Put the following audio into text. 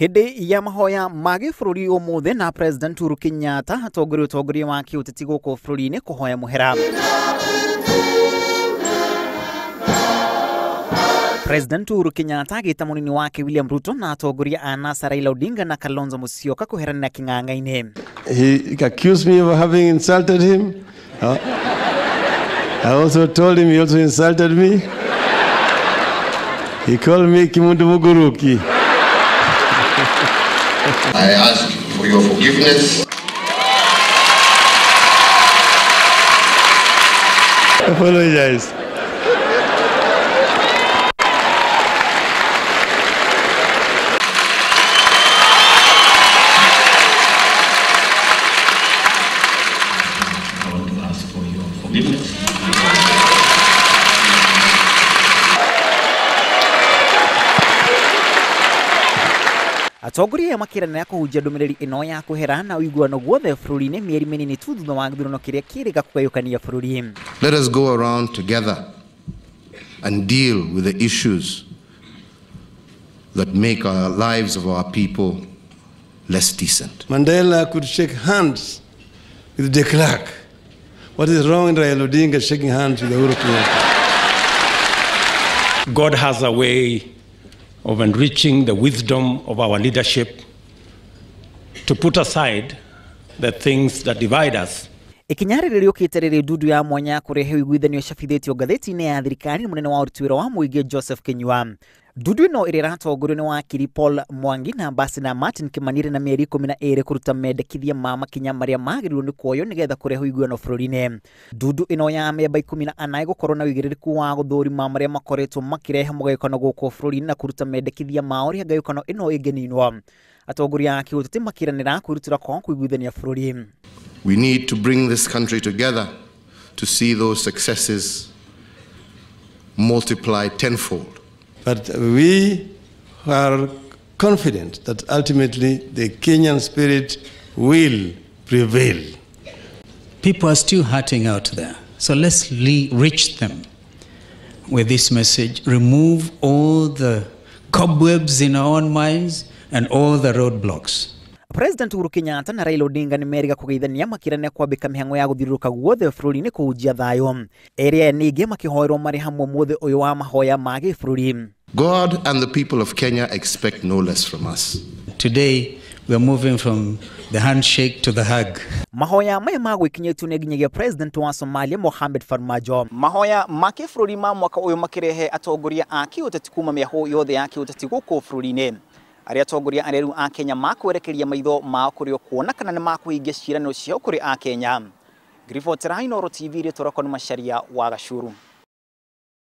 Hĩndĩ ya mahoya ma gĩbũrũri ũmũthĩ na President Uhuru Kenyatta atongoria ũtongoria wa kĩũteti gũkũ bũrũri-inĩ kũhoya mũhera. President Uhuru Kenyatta agĩta mũnini wake William Ruto na atongoria a NASA Raila Odinga na Kalonzo Musyoka kũheranĩra kĩng'ang'a-inĩ. He accused me of having insulted him. I also told him he also insulted me. He called me Kimundu Muguruki. I ask for your forgiveness. I apologize. I want to ask for your forgiveness. Atongoria makiranĩra kũhunjia ndũmĩrĩri ĩno ya kũhera na ũiguano guothe bũrũri-inĩ mĩeri mĩnini tu thutha wa gĩthurano kĩrĩa kĩrĩga kũgayũkania bũrũri. Let us go around together and deal with the issues that make our lives of our people less decent. Mandela could shake hands with de Klerk. What is wrong in Raila Odinga shaking hands with Uhuru Kenyatta? God has a way of enriching the wisdom of our leadership to put aside the things that divide us. Ikinya rĩrĩ rĩũkĩte rĩrĩ ndundu ya mwanya ya kũrehe ũiguithanio ĩcabithĩtio ngathĩti-inĩ ya thirikari nĩ mũnene wa ũruti wĩra wa mũingĩ Joseph Kinyua. Ndundu ĩno ĩrĩa ĩratongorio nĩ wakiri Paul Mwangi na ambassador Martin Kimani na mĩeri 12 kũruta mendekithia ma makinya marĩa magĩrĩirwo nĩ kuoywo nĩgetha kũrehe ũiguano bũrũri-inĩ. Ndundu ĩno ya memba 14 ĩgũkorwo na ũigĩrĩrĩku wa gũthũrima marĩa makoretwo makĩrehe mũgayũkano gũkũ bũrũri-inĩ na kũruta mendekithia ma ũrĩa ngayũkano ĩno ĩngĩninwo. Atongoria a kĩũteti makiranĩra kwĩrutĩra kwao kũiguithania bũrũri. We need to bring this country together to see those successes multiply tenfold. But we are confident that ultimately the Kenyan spirit will prevail. People are still hurting out there. So let's reach them with this message. Remove all the cobwebs in our own minds and all the roadblocks. President Uhuru Kenyatta na Raila Odinga nĩ merĩga kũgeithania makĩranĩra kwambĩka mĩhang'o ya gũthiũrũrũka guothe bũrũri-inĩ kũhunjia thayũ. Erĩ aya ningĩ makĩhoerwo marĩ hamwe mũthĩ ũyũ wa mahoya ma gĩbũrũri. God and the people of Kenya expect no less from us. Today we are moving from the handshake to the hug. Mahoya maya ma gwĩkinyĩtio nĩ nginyagia President wa Somalia Mohamed Farmajo. Mahoya ma kĩbũrũri ma mwaka ũyũ makĩrehe atongoria a kĩũteti kuma mĩahũ yothe ya kĩũteti gũkũ bũrũri-inĩ. Arĩa atongoria arĩa a Kenya makwerekeria maitho mao kũrĩ o kuona kana nĩ makũhingia ciĩranĩro ciao kũrĩ a Kenya. Ngiribotera Inooro TV rĩtwa rĩakwa nĩ Macharia wa Gacuru.